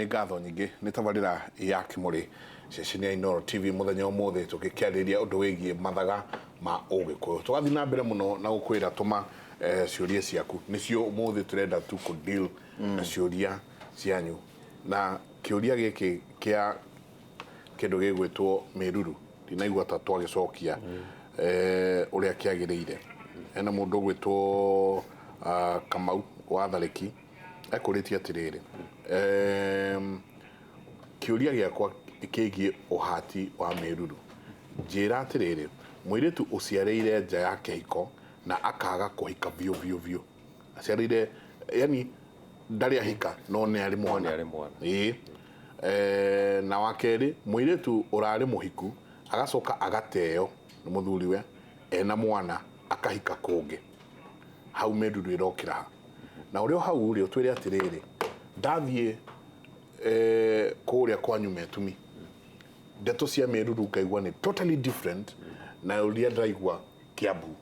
Nĩ ngatho nyingĩ. Nĩ tabarĩra ya Kĩmũrĩ ceceni ya Inooro TV mũthenya ũmũthĩ tũgĩkĩarĩrĩria ũndũ wĩgiĩ mathaga ma Ũgĩkũyũ. Tũgathiĩ na mbere mũno na gũkwĩra tũma ciũria ciaku. Nĩcio ũmũthĩ tũrenda tu kũ deal na ciũria cianyu. Na kĩũria gĩkĩ kĩa kĩndũ gĩgwĩtwo mĩruru ndinaigua ta twagĩcokia ũrĩa kĩagĩrĩire. Hena mũndũ ũgwĩtwo Kamau wa Tharĩki ekũrĩtie atĩrĩrĩ, kĩũria gĩakwa kĩgiĩ ũhati wa mĩruru, njĩra atĩrĩrĩ, mũirĩtu ũciarĩire nja ya kĩhiko na akaga kũhika biũ biũ biũ, aciarĩire yani ndarĩ ahika no nĩ arĩ mwana. Nĩ arĩ mwana. Ĩĩ. Na wa kerĩ, mũirĩtu ũrarĩ mũhiku agacoka agateo nĩ mũthuriwe ena mwana akahika kũngĩ, hau mĩruru ĩrokĩra ha? Na ũrĩ o hau rĩ, ũtwĩre atĩrĩrĩ, ndathiĩ kũrĩa kwanyu Metumi, ndeto cia mĩruru ngaigua nĩ totally different na ũrĩa ndĩraigua Kiambu.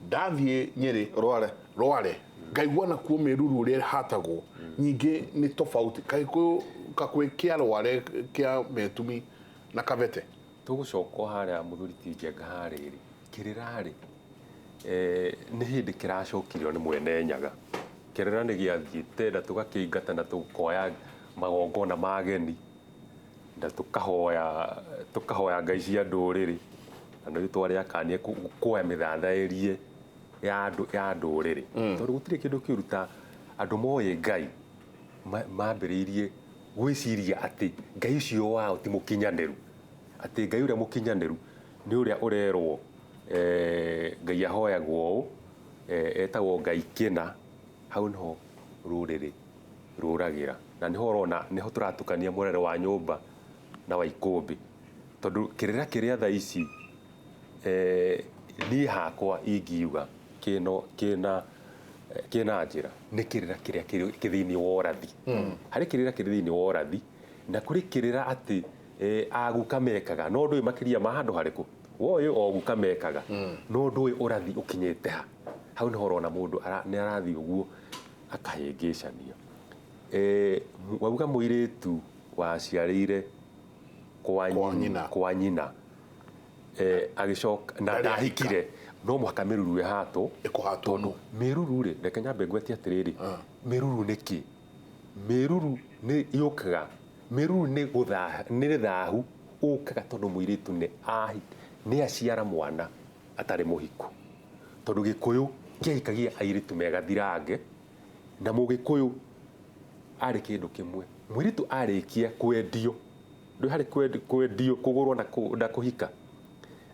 Ndathiĩ Nyĩrĩ, Rware. Rware, ngaigua nakuo mĩruru ũrĩa ĩhatagwo nyingĩ nĩ tofauti. Gagĩkũyũ kakwĩ kĩa Rware kĩa Metumi na Kabete. Tũgũcoka o harĩa mũthuri ti Njenga harĩa rĩ, kĩrĩra rĩ, nĩ hĩndĩ kĩracokirio nĩ mwene Nyaga. Kĩrĩra nĩ gĩathiĩte na tũgakĩingata na tũkoya magongona ma ageni na tũkahoya tũkahoya ngai cia ndũrĩrĩ na nĩ twarĩ akanie kuoya mĩthathaĩrie ya ndũrĩrĩ tondũ gũtirĩ kĩndũ kĩũru ta andũ moĩ Ngai mambĩrĩirie gwĩciria atĩ Ngai ũcio wao ti mũkinyanĩru, atĩ Ngai ũrĩa mũkinyanĩru nĩ ũrĩa ũrerwo Ngai ahoyagwo ũũ, etagwo Ngai kĩna, hau nĩho rũrĩrĩ rũragĩra. Na nĩho ũrona nĩho tũratukania mũrere wa nyũmba na wa ikũmbĩ. Tondũ kĩrĩra kĩrĩa thaa ici niĩ hakwa ingiuga kĩna kĩna njĩra nĩ kĩrĩra kĩrĩa kĩ thĩinĩ wa ũrathi. Harĩ kĩrĩra kĩrĩ thĩinĩ wa ũrathi na kũrĩ kĩrĩra atĩ aguka mekaga no ndũĩ makĩria ma handũ harĩkũ. Woĩ o guka mekaga no ndũĩ ũrathi ũkinyĩte ha. Hau nĩho ũrona mũndũ nĩ arathiĩ ũguo akahĩngĩcania. Wauga mũirĩtu waciarĩire kwa nyina, kwa nyina agĩcoka na ndahikire, no mũhaka mĩruru ĩhatwo. Ĩkũhatwo tondũ mĩruru rĩ, reke nyambe ngwetie atĩrĩrĩ, mĩruru nĩ kĩ? Mĩruru nĩ yũkaga, mĩruru nĩ gũthaha, nĩ thahu ũkaga tondũ mũirĩtu nĩ nĩ aciara mwana atarĩ mũhiku. Tondũ Gĩkũyũ kĩahikagia airĩtu me gathirange, na Mũgĩkũyũ arĩ kĩndũ kĩmwe. Mũirĩtu arĩkia kwendio, ndũĩ harĩ kwendio, kũgũrwo na kũhika,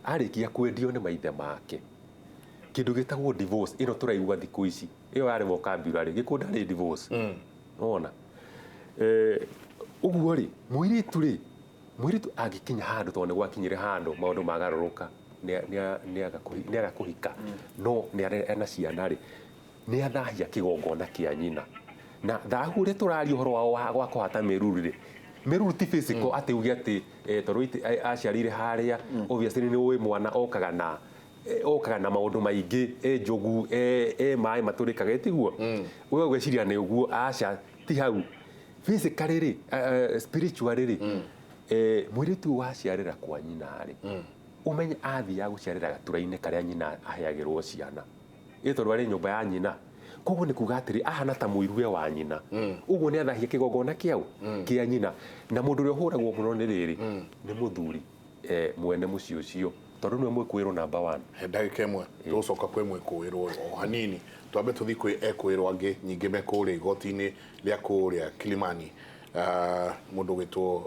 arĩkia kwendio nĩ maithe make, kĩndũ gĩtagwo divorce ĩno tũraigua thikũ ici, ĩyo yarĩ vocabulary, Gĩkũyũ ndarĩ divorce. Nĩwona? Ũguo rĩ, mũirĩtu rĩ, Mũirĩtu angĩkinya handũ tondũ nĩ gwakinyire handũ maũndũ magarũrũka nĩaga kũhika no ena ciana rĩ, nĩ athahia kĩgongona kĩa nyina. Na thahu ũrĩa tũraria ũhoro wao wa kũhata mĩruru rĩ, mĩruru ti physical atĩ uge atĩ tondũ aciarĩire harĩa obviously nĩ ũĩ mwana okaga na okaga na maũndũ maingĩ, e njogu, e maĩ matũrĩkaga, ĩ tiguo? We ũgeciria nĩ ũguo, aca ti hau. Physically rĩ, spiritually rĩ, mũirĩtu ũyũ waciarĩra kwa nyina rĩ, ũmenye athiaga gũciarĩra gatura-inĩ karĩa nyina aheagĩrwo ciana. Ĩ tondũ arĩ nyũmba ya nyina. Koguo nĩ kuga atĩrĩ, ahana ta mũiruwe wa nyina. Ũguo nĩ athahia kĩgongona kĩaũ? Kĩa nyina. Na mũndũ ũrĩa ũhũragwo mũno nĩ rĩrĩ, nĩ mũthuri mwene mũciĩ ũcio, tondũ nĩwe mwĩkũĩrwo number one. He ndagĩka ĩmwe tũgũcoka kwĩ mwĩkũĩrwo ũyũ o hanini, twambe tũthiĩ kwĩ ekũĩrwo angĩ nyingĩ me kũrĩa igoti-inĩ rĩa kũrĩa Kilimani. Mũndũ ũgwĩtwo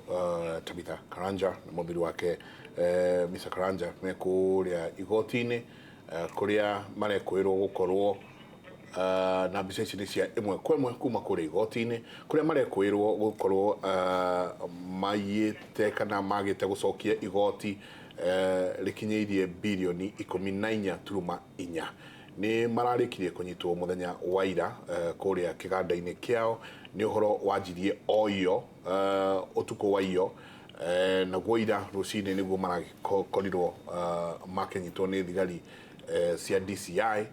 Tabitha Karanja na mũthuri wake Mr Karanja me kũrĩa igoti-inĩ kũrĩa marekũĩrwo gũkorwo na mbica ici nĩ cia ĩmwe kwa ĩmwe kuma kũrĩa igoti-inĩ kũrĩa marekũĩrwo gũkorwo maiyĩte kana magĩte gũcokia igoti rĩkinyĩirie birioni 14.4. Nĩ mararĩkirie kũnyitwo mũthenya wa ira kũrĩa kĩganda-inĩ kĩao. Nĩ ũhoro wanjirie o iyo ũtukũ wa iyo, naguo ira rũcinĩ nĩguo marakorirwo makĩnyitwo nĩ thigari cia DCI,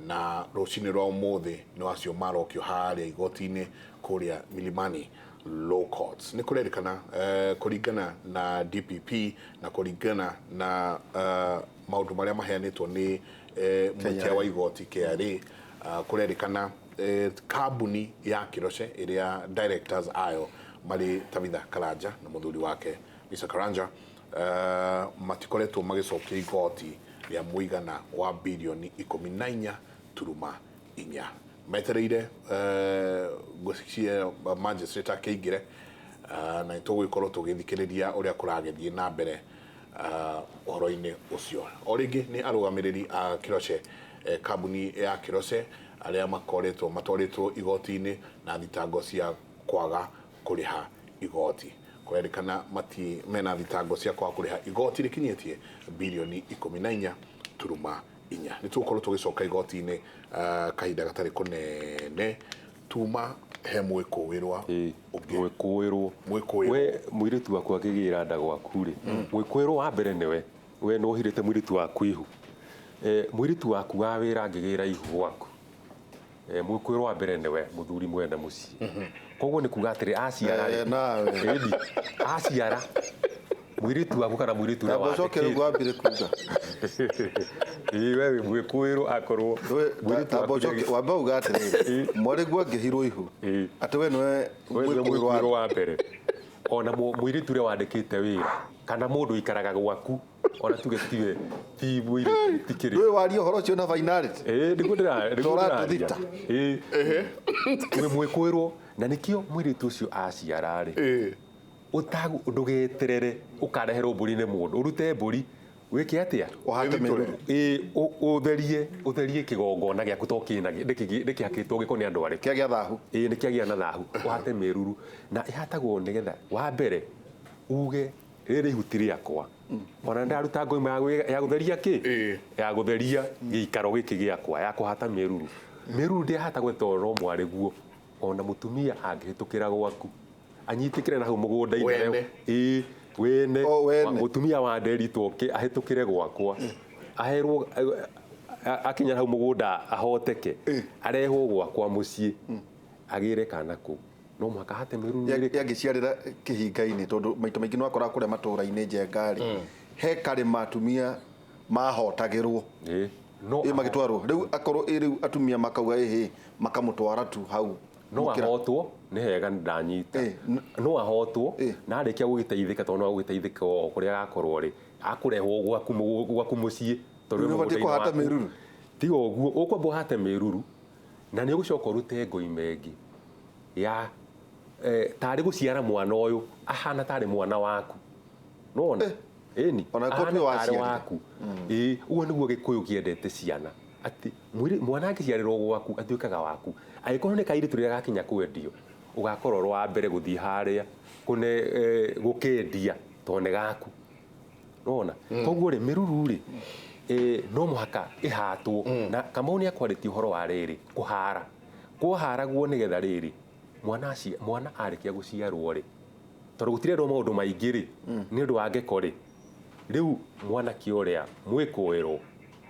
na rũcinĩ rwa ũmũthĩ nĩ acio marokio harĩa igoti-inĩ kũrĩa Milimani. Law Courts. Nĩ kũrerĩkana kũringana na DPP na kũringana na maũndũ marĩa maheanĩtwo nĩ mwĩtia wa igoti KRA, kũrerĩkana kambuni ya Kiroce ĩrĩa directors ayo marĩ Tabitha Karanja na mũthuri wake Mr. Karanja, matikoretwo magĩcokia igoti rĩa mũigana wa birioni 14.4. Metereire ngwĩciria magistrate akĩingĩre, na nĩtũgũgĩkorwo tũgĩthikĩrĩria ũrĩa kũragĩthiĩ na mbere ũhoro-inĩ ũcio. O rĩngĩ nĩ arũgamĩrĩri a Kiroce, kambuni ya Kiroce, arĩa makoretwo matwarĩtwo igoti-inĩ na thitango cia kwaga kũrĩha igoti. Kũrerĩkana mati mena thitango cia kwaga kũrĩha igoti rĩkinyĩtie birioni 14.4. Nĩ tũgũkorwo tũgĩcoka igoti-inĩ kahinda gatarĩ kũnene. Tuma he mwĩkũĩrwa ũngĩ. Mwĩkũĩrwo. Mwĩkũĩrwo. We mũirĩtu waku akĩgĩra nda gwaku rĩ, mwĩkũĩrwo wa mbere nĩwe we nĩ wohirĩte mũirĩtu waku ihu. Mũirĩtu waku wa wĩra angĩgĩra ihu gwaku, mwĩkũĩrwo wa mbere nĩwe mũthuri mwene mũciĩ. Koguo nĩ kuga atĩrĩ, aciara rĩ, Nawe. ĩni, aciara mũirĩtu waku kana mũirĩtu ũrĩa Tamba ũcoke rĩu wandĩkĩte. Wambire kuga. Ĩĩ, we wĩ mwĩkũĩrwo akorwo mũirĩtu Tamba waku ũcoke wamba uga atĩrĩrĩ, mwarĩguo angĩhirwo ihu, atĩ we nĩwe we nĩwe mwĩkũĩrwo mwĩkũĩrwo wa mbere. Ona mũirĩtu ũrĩa wandĩkĩte wĩra kana mũndũ ũikaraga gwaku, ona tuge tiwe ti mũirĩtu ti kĩrĩ. Ndũĩ waria ũhoro ũcio na finality. Ĩĩ, nĩguo nĩguo Tora ndĩraria. tũthita. Ĩĩ, wĩ mwĩkũĩrwo na nĩkĩo mũirĩtu ũcio aciara rĩ, ũtagu ndũgeterere ũkareherwo mbũri nĩ mũndũ, ũrute mbũri wĩke atĩa? Ũhate mĩruru. Ĩĩ, ũtherie kĩgongona gĩaku to kĩna nĩkĩhakĩtwo gĩko nĩ andũ arĩkũ. Kĩagĩa thahu. Ĩĩ, nĩ kĩagĩa na thahu. Ũhate mĩruru na ĩhatagwo nĩgetha wa mbere uge rĩrĩ ihuti rĩakwa, ona ndaruta ngoima ya gũtheria kĩ, ya gũtheria gĩikaro gĩkĩ gĩakwa, ya kũhata mĩruru. Mĩruru ndĩahatagwo tondũ no mwarĩguo, ona mũtumia angĩhĩtũkĩra gwaku anyitĩkĩre na hau mũgũnda-inĩ. Wene. Ĩĩ, wene. O, wene. Mũtumia wa nderitũ oke ahĩtũkĩre gwakwa, aherwo akinya hau mũgũnda ahoteke, arehwo gwakwa mũciĩ agĩre kana kũu, no mũhaka hate mĩruru ĩrĩkũ? Yangĩciarĩra kĩhinga-inĩ, tondũ maita maingĩ nĩwakoraga kũrĩa matũũra-inĩ njenga rĩ, he karĩma atumia mahotagĩrwo. Ĩĩ, no Ĩ magĩtwarwo rĩu, akorwo ĩ rĩu atumia makauga ĩhĩ, makamũtwara tu hau no mũkĩra. Ahotwo nĩ hega ndanyita. No ahotwo na arĩkia gũgĩteithĩka, tondũ no agũgĩteithĩka o kũrĩa agakorwo rĩ, akũrehwo gwaku gwaku mũciĩ tondũ Rĩu wĩ nĩũbatiĩ mũgũnda-inĩ kũhata waku. mĩruru. Tiga ũguo ũkwamba ũhate mĩruru na nĩ ũgũcoka ũrute ngoima ĩngĩ ya tarĩ gũciara mwana ũyũ ahana tarĩ mwana waku, nona ĩni Ona korwo ahana tiwe tarĩ waciarire. waku. Ĩĩ, ũguo nĩguo Gĩkũyũ kĩendete ciana, atĩ mwana angĩciarĩrwo gwaku atuĩkaga waku. Angĩkorwo nĩ kairĩtu, rĩrĩa gakinya kwendio ũgakorwo ũrĩ wa mbere gũthiĩ harĩa kũne gũkendia tondũ nĩ gaku, nona. Koguo rĩ, mĩruru rĩ, no mũhaka ĩhatwo. Na Kamau nĩ akwarĩtie ũhoro wa rĩrĩ kũhara, kũharagwo nĩgetha rĩrĩ mwana mwana arĩkia gũciarwo rĩ, tondũ gũtirendwo maũndũ maingĩ rĩ, nĩ ũndũ wa ngeko rĩ, rĩu mwanake ũrĩa mwĩkũĩrwo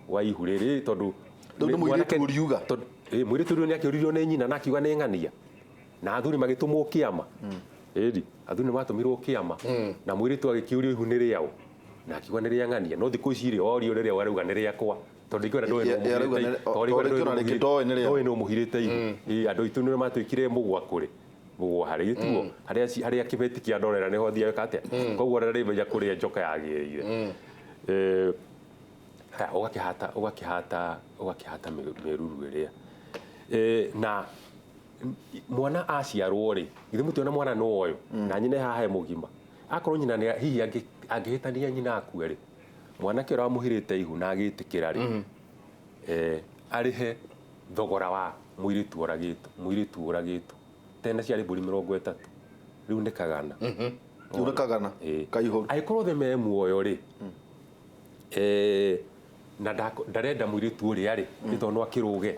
wa ihu rĩrĩ, tondũ Rĩu nĩ mũirĩtu ũriuga. Tondũ mũirĩtu rĩu nĩ akĩũririo nĩ nyina na akiuga nĩ ng'ania, na athuri magĩtũmwo kĩama. Ĩni, athuri nĩ matũmirwo kĩama na mũirĩtu agĩkĩũrio ihu nĩ rĩaũ, na akiuga nĩ rĩa ng'ania. No thikũ ici rĩ, orio rĩrĩa arauga nĩ rĩakwa, tondũ ingĩona ndũĩ Ya- arauga nĩ- tondũ ingĩona rĩngĩ ndoĩ nĩ rĩaũ. ndoĩ nĩ ũmũhirĩte ihu. Ĩĩ, andũ aitũ nĩ matuĩkire mũgwa kũrĩ mũgwa harĩ gĩtuo harĩa harĩa kĩbeti kĩa ndorera nĩho thiaga atĩa, koguo ona rĩmenya kũrĩa njoka yagĩrĩire. Haya, ũgakĩhata mĩruru ĩrĩa. Na mwana aciarwo rĩ, githĩ mũtiona mwana no ũyũ na nyina haha he mũgima, akorwo nyina nĩ hihi angĩhĩtania nyina akue rĩ, mwanake ũrĩa wamũhirĩte ihu na agĩtĩkĩra rĩ, arĩhe thogora wa mũirĩtu ũragĩtwo. Mũirĩtu ũragĩtwo tene ciarĩ mbũri 30, rĩu nĩ kagana. Rĩu nĩ kagana Ĩĩ. kaihũru. Angĩkorwo othe me muoyo rĩ, na ndarenda mũirĩtu ũrĩa rĩ, nĩ tondũ no akĩrũge,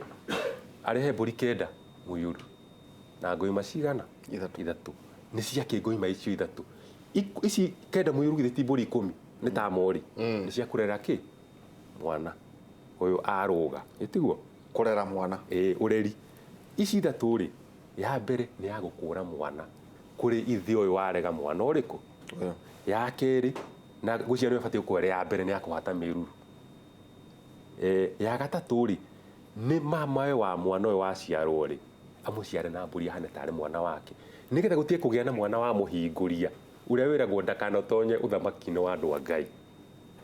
arehe mbũri 9 mũiyũru na ngoima cigana? Ithatũ. Ithatũ. Nĩ ciakĩ ngoima icio ithatũ? Ici 9 mũiyũru githĩ ti mbũri 10 nĩ ta mori? Nĩ cia kũrera kĩ mwana ũyũ arũga, ĩtiguo? Kũrera mwana. Ĩĩ, ũreri. Ici ithatũ rĩ, ya mbere nĩ ya gũkũra mwana. Kũrĩ ithe ũyũ warega mwana ũrĩkũ. Ya kerĩ, na ngwĩciria nĩyo ĩbatiĩ gũkorwo ĩrĩ ya mbere, nĩ ya kũhata mĩruru. Ya gatatũ rĩ, nĩ mamawe wa mwana ũyũ waciarwo rĩ, amũciare na mbũri ahane tarĩ mwana wake, nĩgetha gũtige kũgĩa na mwana wa mũhingũria ũrĩa wĩragwo ndakanatonye ũthamaki-inĩ wa andũ a Ngai.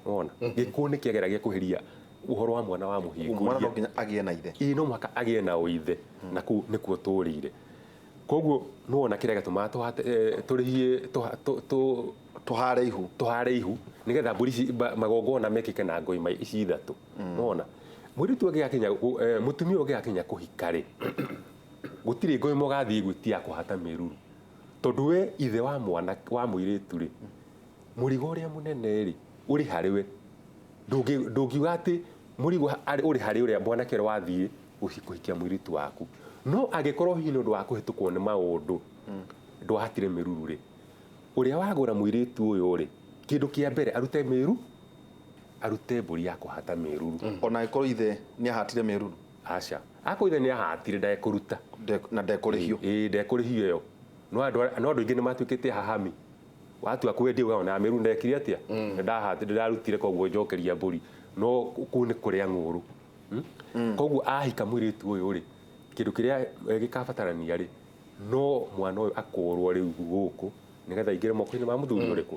Wona gĩkuũ nĩ kĩageragia kũhĩria ũhoro wa mwana wa Mwana mũhingũria. No nginya agĩe na ithe. Ĩĩ, no mũhaka agĩe na ũithe, na kũu nĩkuo tũrĩire. Koguo nĩwona kĩrĩa gĩtũmaga tũrĩhie Tũhare ihu. Tũhare ihu nĩgetha mbũri ici magongona mekĩke na ngoima ici ithatũ. Nĩwona mũirĩtu ũngĩgakinya mũtumia ũngĩgakinya kũhika rĩ, gũtirĩ ngoima ũgathiĩ gwĩtia ya kũhata mĩruru, tondũ we ithe wa mwana wa mũirĩtu rĩ, mũrigo ũrĩa mũnene rĩ ũrĩ harĩ we. Ndũngiuga atĩ mũrigo ũrĩ harĩ ũrĩa mwanake ũrĩa wathiĩ kũhikia mũirĩtu waku. No angĩkorwo hihi nĩ ũndũ wa kũhĩtũkwo nĩ maũndũ ndwahatire mĩruru rĩ, ũrĩa wagũra mũirĩtu ũyũ rĩ, kĩndũ kĩa mbere arute mĩru, arute mbũri ya kũhata mĩruru. Ona angĩkorwo ithe nĩ ahatire mĩruru? Aca, akorwo ithe nĩ ahatire ndekũruta. Na ndekũrĩhio. Ĩĩ, ndekũrĩhio ĩyo. No andũ aingĩ nĩ matuĩkĩte hahami. Watua kwendia ũgaona mĩruru ndekire atĩa, nĩ ndarutire, koguo njokeria mbũri. No kũu nĩ kũrĩa ng'ũrũ. Koguo ahika mũirĩtu ũyũ rĩ, kĩndũ kĩrĩa gĩkabatarania rĩ, no mwana ũyũ akũrwo rĩu gũkũ nĩgetha aingĩre moko-inĩ ma mũthuri ũrĩkũ.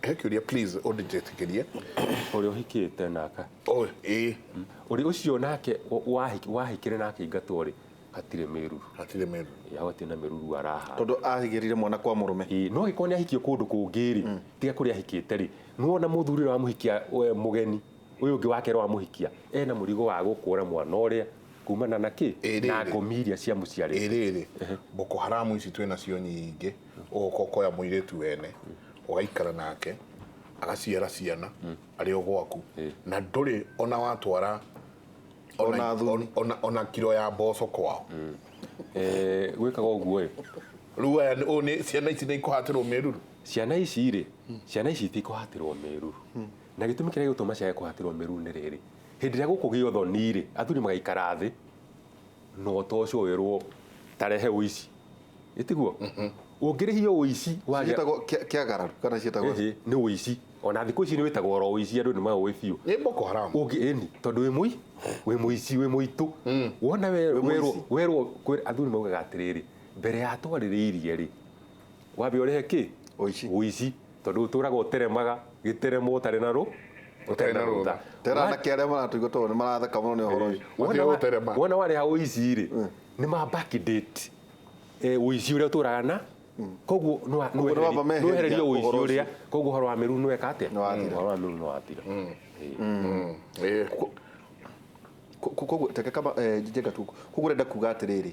He kĩũria, please, ũndĩjĩtĩkĩrie. Ũrĩa ũhikĩte naka. Oh, ĩĩ. Ũrĩa ũcio nake wahikire nake ingatwo rĩ, hatirĩ mĩruru. Hatirĩ mĩruru. Ĩĩ, hau hatirĩ na mĩruru araha. Tondũ ahigĩrire mwana kwa mũrũme. Ĩĩ, no angĩkorwo nĩ ahikio kũndũ kũngĩ rĩ, tiga kũrĩa ahikĩte rĩ, nĩwona mũthuri ũrĩa wamũhikia, we mũgeni ũyũ ũngĩ wake ũrĩa wamũhikia ena mũrigo wa gũkũra mwana ũrĩa kumana na kĩ? Ĩĩ, Na rĩrĩ. ngomi iria ciamũciarĩte. Ĩ rĩrĩ, Boko Haram ici twĩ nacio nyingĩ, ũgoka ũkoya mũirĩtu wene, ũgaikara nake, agaciara ciana arĩ o gwaku, na ndũrĩ ona watwara Ona athuri. ona kiro ya mboco kwao. Gwĩkaga ũguo ĩ. Rĩu aya ũũ nĩ ciana ici nĩ ikũhatĩrwo mĩruru? Ciana ici rĩ, ciana ici itikũhatĩrwo mĩruru, na gĩtũmi kĩrĩa gĩgũtũma ciage kũhatĩrwo mĩruru nĩ rĩrĩ: hĩndĩ ĩrĩa gũkũgĩa ũthoni rĩ, athuri magaikara thĩ na ũtoco wĩrwo tarehe ũici, ĩtiguo ũngĩrĩhio ũici wagĩa Ciĩtagwo kĩagararu kana ciĩtagwo? Ĩhĩ, nĩ ũici. Ona thikũ ici nĩ wĩtagwo oro ũici, andũ nĩ maũĩ biũ. Nĩ Boko Haram. Ũngĩ ĩni, tondũ wĩ mũici, wĩ mũitũ, wona Wĩ werwo mũici. Werwo athuri maugaga atĩrĩrĩ, mbere ya twarĩrĩirie rĩ, wambe ũrĩhe kĩ? Ũici. Ũici, tondũ ũtũraga ũteremaga gĩteremo ũtarĩ na rũtha. Tera anake arĩa maratũigua tondũ nĩ maratheka mũno nĩ ũhoro ũcio. Matige gũterema. Wona warĩha ũici rĩ, nĩ ma backdate ũici ũrĩa ũtũraga na koguo Koguo nĩ wamba meheria nĩwehererio ũici ũhoro ũrĩa ũcio. Koguo ũhoro wa mĩruru nĩweka atĩa? Nĩ wathira. Ũhoro wa mĩruru nĩ wathira. Ĩĩ. Koguo teke kama njenga tu, koguo ũrenda kuga atĩrĩrĩ,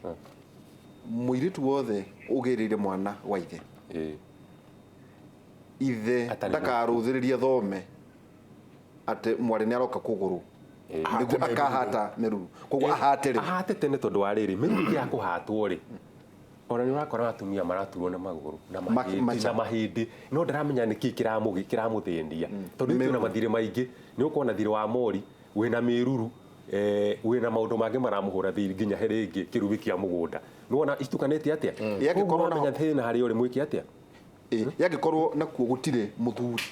mũirĩtu wothe ũgĩrĩire mwana wa ithe, ithe Atarĩ ndakarũthĩrĩrie thome atĩ mwarĩ nĩ aroka kũgũrũ nĩguo Ahate mĩruru. akahata mĩruru, koguo ahate rĩ. Ahate tene, tondũ wa rĩrĩ, mĩruru ya kũhatwo rĩ, ona nĩ ũrakora atumia maraturwo na magũrũ na mahĩndĩ macha. na mahĩndĩ, no ndaramenya nĩkĩ kĩramũthĩnia, tondũ Mĩruru. twĩna mathirĩ maingĩ. Nĩ ũkuona thirĩ wa mori wĩna mĩruru, wĩna maũndũ mangĩ maramũhũra thirĩ nginya he rĩngĩ kĩrubi kĩa mũgũnda. Nĩwona itukanĩte atĩa? Ĩ, angĩkorwo Koguo wamenya thĩna harĩa ũrĩ, mwĩke atĩa? Ĩ, yangĩkorwo nakuo gũtirĩ mũthuri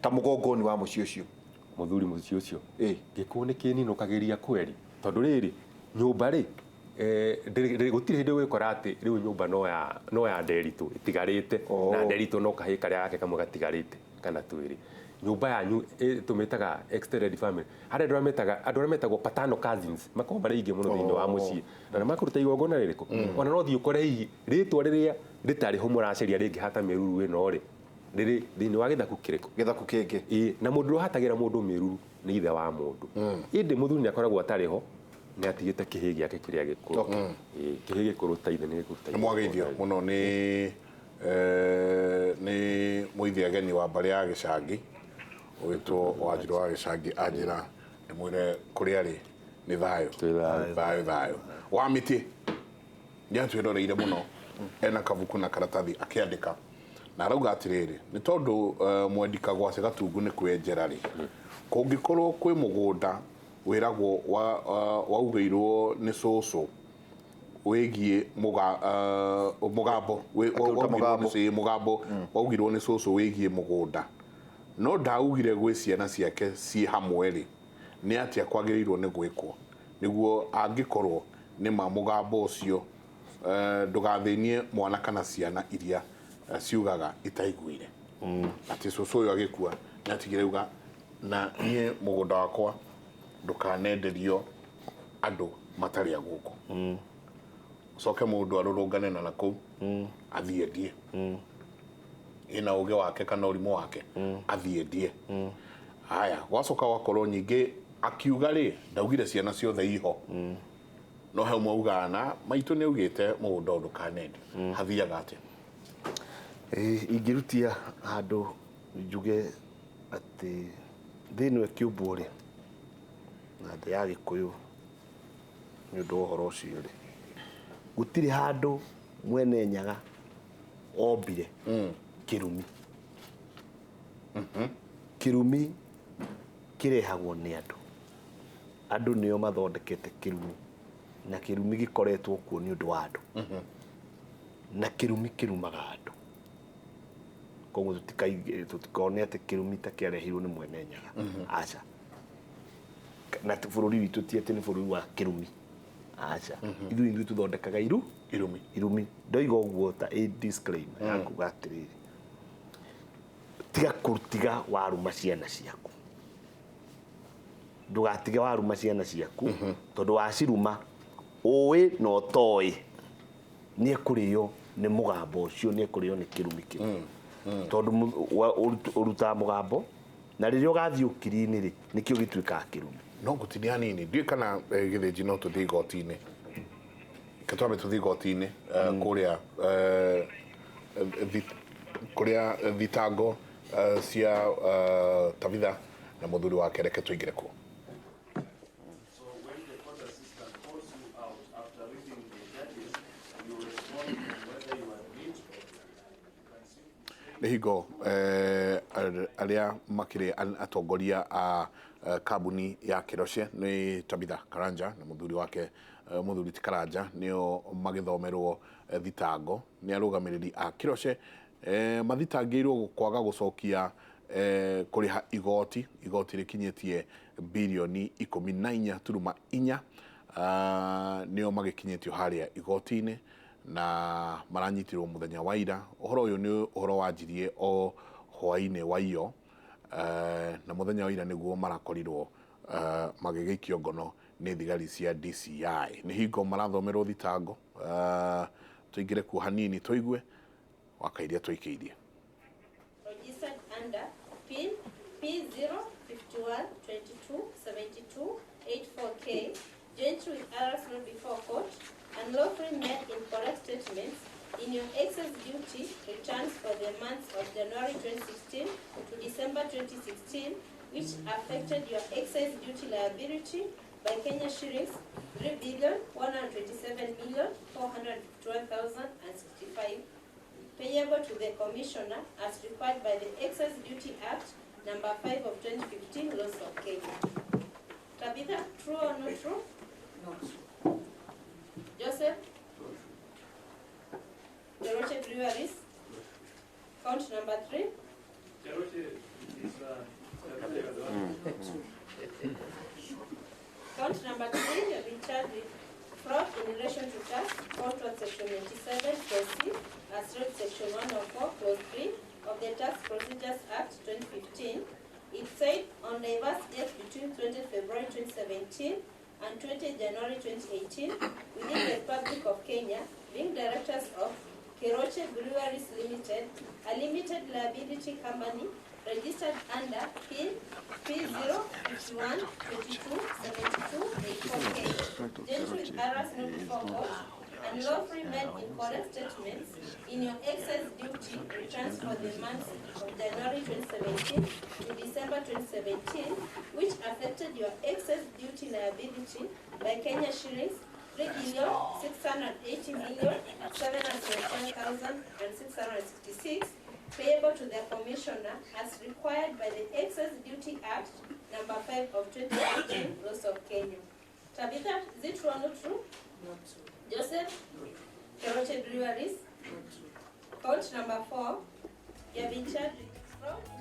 ta mũgongoni wa mũciĩ ũcio? Mũthuri mũciĩ ũcio? Ĩ. Gĩkuũ nĩ kĩninũkagĩria kweri, tondũ rĩrĩ, nyũmba rĩ, gũtirĩ hĩndĩ ũgĩkora atĩ rĩu nyũmba no ya Nderitũ ĩtigarĩte. Oh. Na Nderitũ no kahĩĩ karĩa gake kamwe gatigarĩte kana twĩrĩ. Nyũmba yanyu tũmĩtaga extended family, harĩa andũ arĩa metaga, andũ arĩa metagwo paternal cousins makoragwo marĩ aingĩ mũno thĩinĩ wa mũciĩ, na nĩ makũruta igongona rĩrĩkũ. Ona no thiĩ ũkore hihi rĩtwa rĩrĩa rĩtarĩ ho mũracaria rĩngĩhata mĩruru ĩno rĩ, rĩrĩ thĩinĩ wa gĩthaku kĩrĩkũ? Gĩthaku kĩngĩ. Ĩĩ, na mũndũ ũrĩa ũhatagĩra mũndũ mĩruru nĩ ithe wa mũndũ. Ĩndĩ mũthuri nĩ akoragwo atarĩ ho, nĩ atigĩte kĩhĩ gĩake kĩrĩa gĩkũrũ. Ĩĩ, kĩhĩ gĩkũrũ ta ithe nĩ gĩkũruta Nĩ mwageithio mũno nĩ mũithi ageni wa mbarĩ ya Gĩcangi ũgĩtwo Wanjirũ wa Gĩcangi, anjĩra ndĩmwĩre kũrĩa arĩ nĩ thayũ. Twĩ thayũ. Thayũ thayũ wa mĩtĩ. Nĩ atwĩroreire mũno, ena kabuku na karatathi akĩandĩka, na arauga atĩrĩrĩ, nĩ tondũ mwendi kagwaci gatungu nĩ kwenjera rĩ, kũngĩkorwo kwĩ mũgũnda wĩragwo waugĩirwo nĩ cũcũ. Wĩgiĩ mũgambo Akĩruta mũgambo. Mũgambo waugirwo nĩ cũcũ wĩgiĩ mũgũnda no ndaugire gwĩ ciana ciake ciĩ hamwe rĩ nĩ atĩa kwagĩrĩirwo nĩ gwĩkwo nĩguo angĩkorwo nĩ ma mũgambo ũcio ndũgathĩnie mwana kana ciana iria ciugaga itaiguire atĩ cũcũ ũyũ agĩkua nĩ atigire uga na niĩ mũgũnda wakwa ndũkanenderio andũ matarĩ a gũkũ coke mũndũ arũrũngane na nakũu athiĩ endie ĩna ũgĩ wake kana ũrimũ wake athiĩ endie haya gwacoka gwakorwo nyingĩ akiuga rĩ ndaugire ciana ciothe iho no he ũmwe augaga na maitũ nĩ augĩte mũgũnda ũyũ ndũkanendio hathiaga atĩa Ingĩrutia handũ njuge atĩ thĩ ĩno ĩkĩũmbwo rĩ na thĩ ya Gĩkũyũ nĩ ũndũ wa ũhoro ũcio rĩ gũtirĩ handũ mwene Nyaga ombire kĩrumi. Kĩrumi kĩrehagwo nĩ andũ. Andũ nĩo mathondekete kĩrumi na kĩrumi gĩkoretwo kuo nĩ ũndũ wa andũ na kĩrumi kĩrumaga andũ koguo tũtikone atĩ kĩrumi ta kĩarehirwo nĩ mwene Nyaga aca na bũrũri witũ ti atĩ nĩ bũrũri wa kĩrumi aca ithuĩ ithuĩ tũthondekaga irumi irumi ndoiga ũguo ta a disclaimer ya kuga atĩrĩrĩ tiga kũtiga waruma ciana ciaku ndũgatige waruma ciana ciaku tondũ waciruma ũĩ na ũtoĩ nĩ ekũrĩo nĩ mũgambo ũcio nĩ ekũrĩo nĩ kĩrumi kĩu tondũ ũrutaga mũgambo na rĩrĩa ũgathiĩ ũkiri-inĩ rĩ nĩkĩo gĩtuĩkaga kĩrumi no ngũtinia hanini ndiũĩ kana gĩthĩnji no tũthiĩ igoti-inĩ reke twambe tũthiĩ igoti-inĩ kũrĩa kũrĩa thitango cia Tabitha na mũthuri wake reke tũingĩre kuo. So when the court assistant calls you out after reading the judges, you respond on whether you admit or deny. You can simply Nĩ hingo arĩa makĩrĩ atongoria a kambuni ya Keroche nĩ Tabitha Karanja na mũthuri wake mũthuri ti Karanja nĩo magĩthomerwo thitango nĩ arũgamĩrĩri a Keroche mathitangĩirwo kwaga gũcokia kũrĩha igoti igoti rĩkinyĩtie birioni 14.4 nĩo magĩkinyĩtio harĩa igoti-inĩ na maranyitirwo mũthenya wa ira ũhoro ũyũ nĩ ũhoro wanjirie o hwaĩ-inĩ wa iyo na mũthenya wa ira nĩguo marakorirwo magĩgĩikio ngono nĩ thigari cia DCI nĩ hingo marathomerwo thitango tũingĩre kuo hanini tũigue wakairia tũikĩirie. Registered under PIN P051227284K, jointly with others not before court, and lawfully made incorrect statements in your excise duty returns for the months of January 2016 to December 2016, which affected your excise duty liability by Kenya shillings 3,127,451,065 payable to the Commissioner as required by the Excise Duty Act number 5 of 2015 laws of Kenya. Tabitha, true or not true? Not true. Joseph? Keroche Breweries? Count number 3? Keroche is Count number 3, you have been charged with fraud in relation to tax, contract section 97, clause C, as read section 104, clause 3 of the Tax Procedures Act 2015. It said on diverse dates between 20 February 2017 and 20 January 2018 within the Republic of Kenya, being directors of Keroche Breweries Limited, a limited liability company registered under PIN P051227284K, jointly with others not before court, and lawfully made incorrect statements in your excise duty returns for the months of January 2017 to December 2017, which affected your excise duty liability by Kenya shillings 3,680,771,666 payable to the Commissioner as required by the Excise Duty Act number 5 of 2015 laws of Kenya. Tabitha, is it true or not true? Not true. Joseph Keroche Breweries. Not true. Count number 4, you have been charged with fraud in